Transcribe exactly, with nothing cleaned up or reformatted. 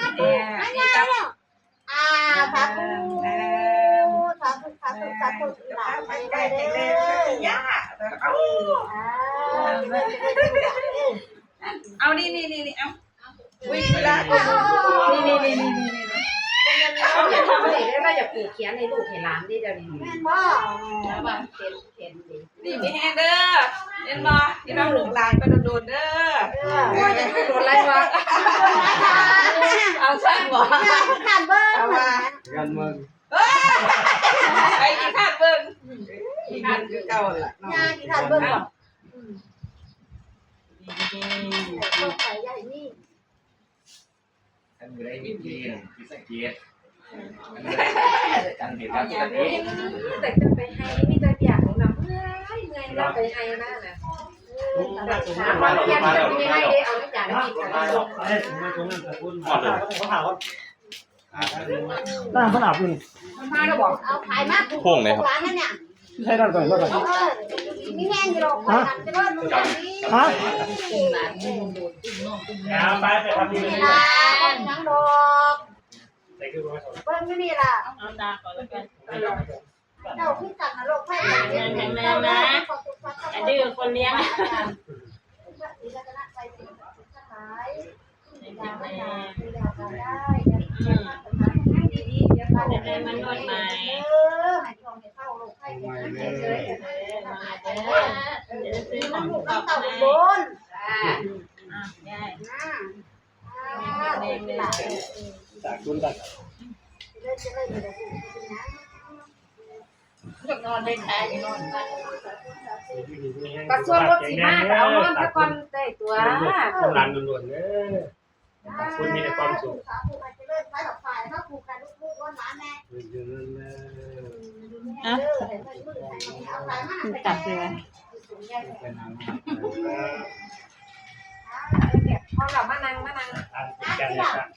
หาปู่หาย่าแล้ว อ่า สาธุ สาธุ สาธุ สาธุ หลานไปได้เด้อ ย่า อ่า เอานี่นี่นี่นี่เอาอุ้ยละนี่นี่นี่นี่นี่นี่เอาอย่าทำเลยได้ว่าอย่าผูกเขียนในลูกให้หลานได้เดี๋ยวนี้ แม่นบ่ ระวังเขียนเขียนดีนี่มีแฮงเด้อเห็นบ่ที่น้องลูกหลานไปโดนๆเด้อ เออ โอ้ยอย่าอยู่โดนไรวะ เอาใช่บ่ ย่าขี้ข้านเบิ่ง เอามา กันเมือง เฮ้ยไปกินข้าวเบิ่งกินข้าวคือเก่าล่ะ ย่าขี้ข้านเบิ่งบ่ นี่ เบิ่งไปใหญ่นี่ กันอยู่ได้มีเกณฑ์พิสเกตกันเห็นกันพิสเกต แต่จะไปให้มีแต่อยากของน้ำเมื่อยเมื่อยแล้วไปให้นะนะ มาตรงนั้น มาเรียนจะมีให้ได้เอาไม่จ่ายไม่จ่าย ตรงนั้นตะกุนเขาถามว่า หน้ามันอับอยู่ มันมาแล้วบอก เอาขายมา โค้งไหนครับ ร้านนั่นเนี่ย ใช่ด้านก่อนด้านก่อน เออมีแห้งอยู่หรอกขายกันจะรอดมื้อนี้ ฮะ ไปไปทำดี นี่ล่ะยังดอก ใส่คือว่า เบิ่งอยู่นี่ล่ะ เอาตาก่อนแล้วกัน เจ้าคือกันนะโรคไข้เจ็บ แข็งแรงนะ ขอบคุณครับ อย่าดื้อคนเลี้ยง ศรีรัตนชัยศรีทั้งหลาย จะได้มานวดใหม่ เออให้ช่วงให้เศร้าโรคไข้เจ็บไข้เฉย มาเด้อเดี๋ยวซื้อของ ลูก ตอบ เต้า ให้ โดน อ่ะได้ อ่า จากคุณกัน เลิกจะเลิกจะเลิก นอนได้ค่ะนอน กระทรวงรถสีมาก็เอานอนซะก่อนได้ตัว คนรันด่วนๆเด้อ คุณมีแต่ความสุข อ่ะ มันตัดเลยวะ เอาละมานั่งมานั่ง อ่ะติดกันเลยครับ